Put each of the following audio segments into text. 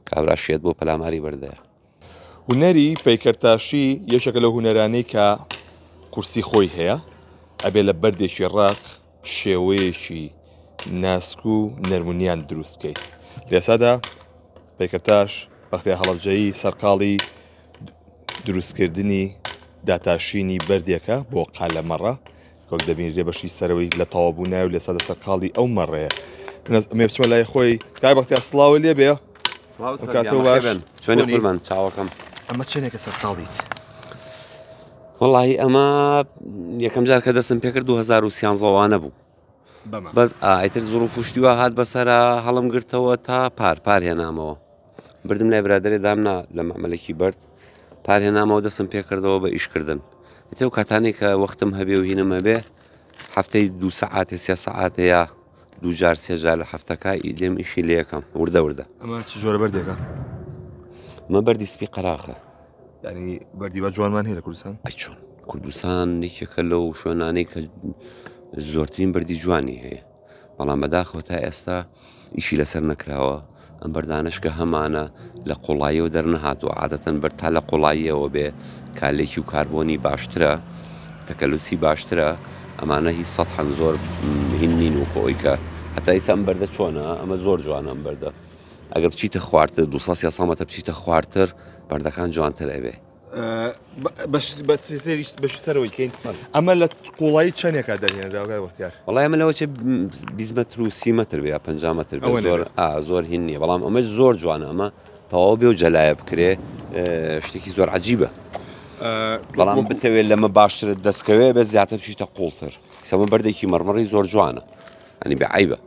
کابرا شێت بۆ پەلاماری بەردەیە. هونەری پەیکەرتاشی یەکێکە لەو هونەرانەی کە قورسی خۆی هەیە، ئەبێ لە بەردێکی ڕەق شێوەیەکی ناسک و نەرمونیان دروست بکەیت. لە ئێستادا پەیکەرتاش بەختیار هەڵەبجەیی سەرقاڵی دروستکردنی داتاشینی بەردێکە بۆ قالەمەڕە وەک دەبینرێ بەشی سەرەوەی لە تەواو ناوی لە سادە سەرقاڵی ئەو مەڕەیە. ئەمێ بچمە لای خۆی کاک بەختیار سڵاوە لێ بێ. چۆنی قوربان چاوەکەم. ئەمە چەندێکە سەرقاڵیت؟ وەڵی ئەمە یەکەم جار کە دەستم پێکرد 2013 وانە بوو بەس ئایتر زڕوف و شتی وا هات بەسەرا هەڵم گرتەوە تا پار پار هێنامەوە بردم لای برادێ دامنا لە مەعملێکی بەرد پار هێنامەوە دەستم پێکردەوە بە ئیشکردن ئیتر و کاتانێک کە وەختم هەبێ و هینم هەبێ هەفتەی دو سەعاتێ سێ سەعاتێ یا دوو جار سێ جار لە هەفتەکە لێم ئیشی لێکەم وردە وردە. ئەمە چ جۆرە بەردێکە؟ ئەمە بەردی سپی قەراخە. یعنی بەردی بە جوانمان هەیە لە کوردستان؟ ئەی چۆن کوردستان یەکێکە لەو شوێنانەی کە زۆرترین بەردی جوانی هەیە بەڵام بەداخەوە تا ئێستا ئیشی لەسەر نەکراوە ئەم بەردانەش کە هەمانە لە قوڵاییەوە دەرنەهاتووە عادەتەن بەرد تا لە قوڵاییەوە بێ کالێکی و کاربۆنی باشترە تەکەلوسی باشترە ئەمانە هی سەدحەن زۆر هین نین وەکو ئەوی کە هەتا ئیسا ئەم بەردە چۆنە ئەمە زۆر جوانە ئەم بەردە ئەگەر بچیتە خوارتر 200 300 مەتر بچیتە خوارتر بەردەکان جوانتر ئەبێ. بەشی سەرەوەی کەین ئەمە لە قوڵایی چەندێکا دەرهێنراوە کاک بەختیار؟ وەڵای ئەمە لەوە چێ 20 مەتر و 30 مەتر بێ یا 50 مەتر بێ زۆر ئا زۆر هین نییە بەڵام ئەمە زۆر جوانە ئەمە تەواو بێ و جەلایە بکرێ شتێکی زۆر عجیبە بەڵام بتەوێت لەمە باشترت دەستکەوێ بێت زیاتر بچیتە قوڵتر سەمە بەردێکی مەڕمەڕی زۆر جوانە ئەنی بە عیبە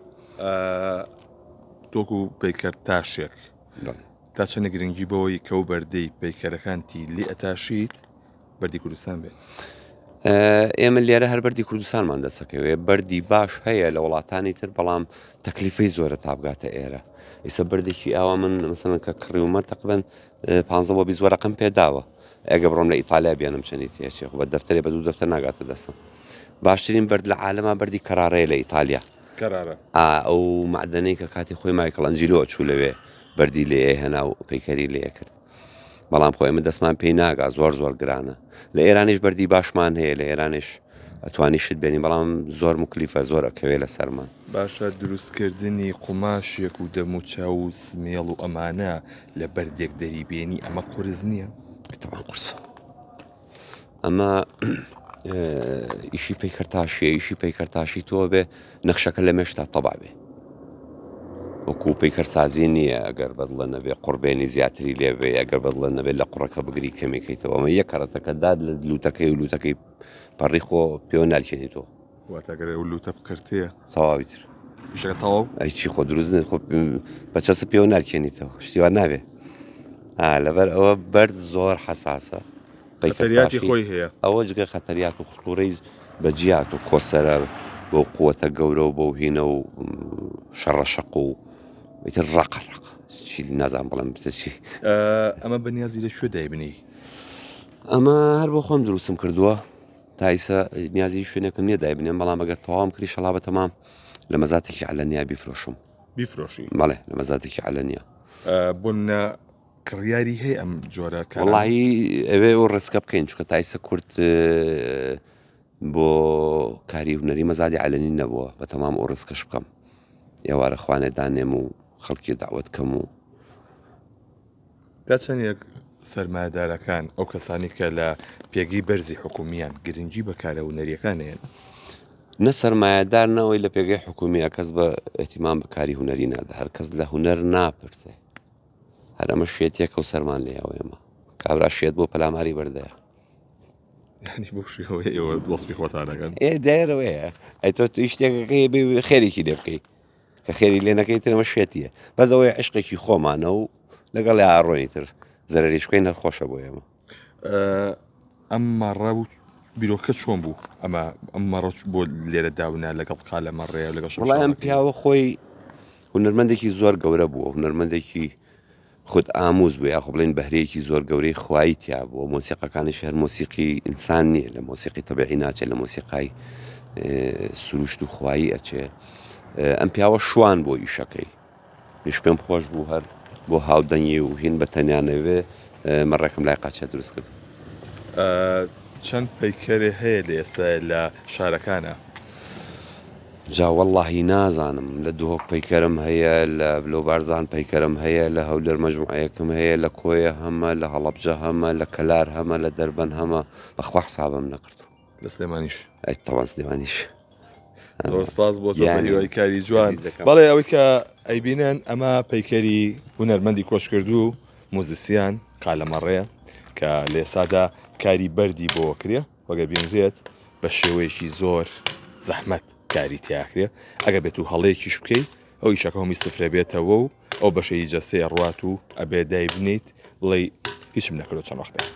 تۆکو پەیکەرتاشێک تا چەندە گرنگی بەوەی کە و بەردەی پەیکەرەکانتی لێ ئەتاشیت بەردی کوردستان بێت؟ ئێمە لێرە هەر بەردی کوردستانمان دەسەکەوێ بەردی باش هەیە لە وڵاتانی تر بەڵام تەکلیفەی زۆرە تا بگاتە ئێرە ئیسە بەردێکی ئاوا من مەسەلەن کە کڕیومە تەقبەن 15 بۆ 20 وەرەقەم پێداوە ئەگە بڕۆم لە ئیتالیا بێنم چەندی تێچێ خۆ بە دەفتەرێ بە دوو دەفتەر ناگاتە دەستم باشترین بەرد لە عالەما بەردی کەرارەیە لە ئیتالیا کەرارە. ئا ئەو مەعدەنەی کە کاتی خۆی مایکڵ ئەنجیلۆ چوو لەوێ بەردی لێ هێنا و پەیکەری لێ کرد بەڵام خۆ ئێمە دەستمان پێی ناگا زۆر زۆر گرانە لە ئێرانیش بەردی باشمان هەیە لە ئێرانیش ئەتوانی شت بێنی بەڵام زۆر مکلیفە زۆر ئەکەوێ لە سەرمان. باشە دروستکردنی قوماشێک و دەموچاو و سمێڵ و ئەمانە لە بەردێک دەریبێنی ئەمە قورس نییە؟ تەبعەن قورسە. ئەمە ئیشی پەیکەرتاشیە ئیشی پەیکەرتاشی تۆ بێ نەخشەکە لە مێشتا تەبا بێ وەکو پەیکەرسازی نییە ئەگەر بەدڵە نەبێ قڕبێنی زیاتری لێبێ ئەگەر بەدڵە نەبێت لە قوڕەکە بگری کەمێکەیتەوە ئەمە یە کەڕەتەکە داد لە لوتەکەی و لوتەکەی پەڕی خۆ پێوە نالکێنی تۆ واتە گەر ئەو لوتە بقرتێ تەواوی تر ئیشەکە تەواو ئەی چی خۆ دروست نێت خۆ بە چەسپ پێوە نالکێنیتەوە شتی وا نابێ لەبەر ئەوە بەرد زۆر حەساسە خەتەریاتی خۆی هەیە ئەوە جگە خەتەریات و خطورەی بەجیات و کۆسەرە بۆ قوتە گەورە و بۆ هینە و شەڕەشەق و ئیتر ڕەقە ڕەق چی نازان بڵێم بتە چی ئەمە بەنیازی لە کوێ دایبنی ئەمە هەر بۆ خۆم دروستم کردووە تا ئیسە نیازی شوێنێکم نییە دایبنێم بەڵام ئەگەر تەواوم کردی شەڵا بە تەمام لە مەزاتێکی عەلەنیا بیفرۆشم بیفرۆشی بەڵێ لە مەزاتێکی عەلەنیا بۆ نمونە کڕیاری هەیە ئەم جۆرە کارانە؟ وەڵاهی ئەوێ ئەو ڕێسکە بکەین چونکە تا ئیسە کورد بۆ کاری هونەری مەزادی عەلەنی نەبووە بە تەمام ئەو ڕێسکەش بکەم ئێوارە خوانێ دانێم و خەڵکی داوەت کەم و تا چەندێک سەرمایەدارەکان، ئەو کەسانەی کە لە پێگەی بەرزی حکومییان، گرنگی بە کارە هونەرییەکان ئەیەن؟ نە سەرمایەدار نە ئەوەی لە پێگەی حکومییە کەس بە ئیهتیمام بە کاری هونەری نادا، هەر کەس لە هونەر ناپرسێ. هەر ئەمە شێتیەکە و سەرمان لێیەوە ئێمە. کابرا شێت بۆ پەلاماری بەردەیە. یانی بەو شێوەیە ئێوە وەسفی خۆتان ئەکەن؟ ئێ دایرەوەیە. ئەی تۆ شتێکەکەی بێ خێرێکی لێ بکەی. کە خێری لێ نەکەی تر ئەمە شێتیە بەس ئەوەی عشقێکی خۆمانە و لەگەڵ ئاڕۆنی تر زەرەریش بکەین هەر خۆشە بۆ ئێمە. ئەم مەڕە و بیرۆکە چۆن بوو ئەمە ئەم مەڕە بۆ لێرە داونا لەگەڵ قالە مەڕەیە لەگەڵ وڵای ئەم پیاوە خۆی هونەرمەندێکی زۆر گەورە بووە هونەرمەندێکی خود ئاموز بوو یاخۆ بڵێین بەهرەیەکی زۆر گەورەی خوایی تیا بووە مۆسیقاکانیش هەر مۆسیقی ئینسان نییە لە مۆسیقی تەبعی ناچێت لە مۆسیقای سروشت و خوایی ئەچێ ئەم پیاوە شوان بۆ ئیشەکەی نیش پێم خۆش بوو هەر. بۆ هاودەنگی و هین بە تەنیا نەبێ مەڕێکم لای قاچیا دروست کرد. چەند پەیکەرێ هەیە لە ئێستا لە شارەکانا؟ جا وەڵاهی نازانم لە دهۆک پەیکەرم هەیە لە لۆبارزان پەیکەرم هەیە لە هەولێر مەجموعەیەکم هەیە لە کۆیە هەمە لە هەڵەبجە هەمە لە کەلار هەمە لە دەربەن هەمە بەخوا حسابم نەکردو. لە سلێمانیش؟ ئەی تەوان سلێمانیش. زۆر سپاس بۆ تۆ بە هیوای کاری جوان. بەڵێ ئەوەی کە ئەیبینن ئەمە پەیکەری هونەرمەندی کۆچکردوو موزیسیان قالەمەڕێ کە لێسادا کاری بەردی بۆ کرێ وەگە بینرێت بە شێوەیەکی زۆر زەحمەت کاری تیاکرێ ئەگە بێت و هەڵەیەکیش بکەی ئەو ئیشەکە هەمی سفرە بێتەوە و ئەو بەشەی جەستەی ئەڕوات و ئەبێ دایبنیت بڵێی هیچم نەکردو چەند وەختێک.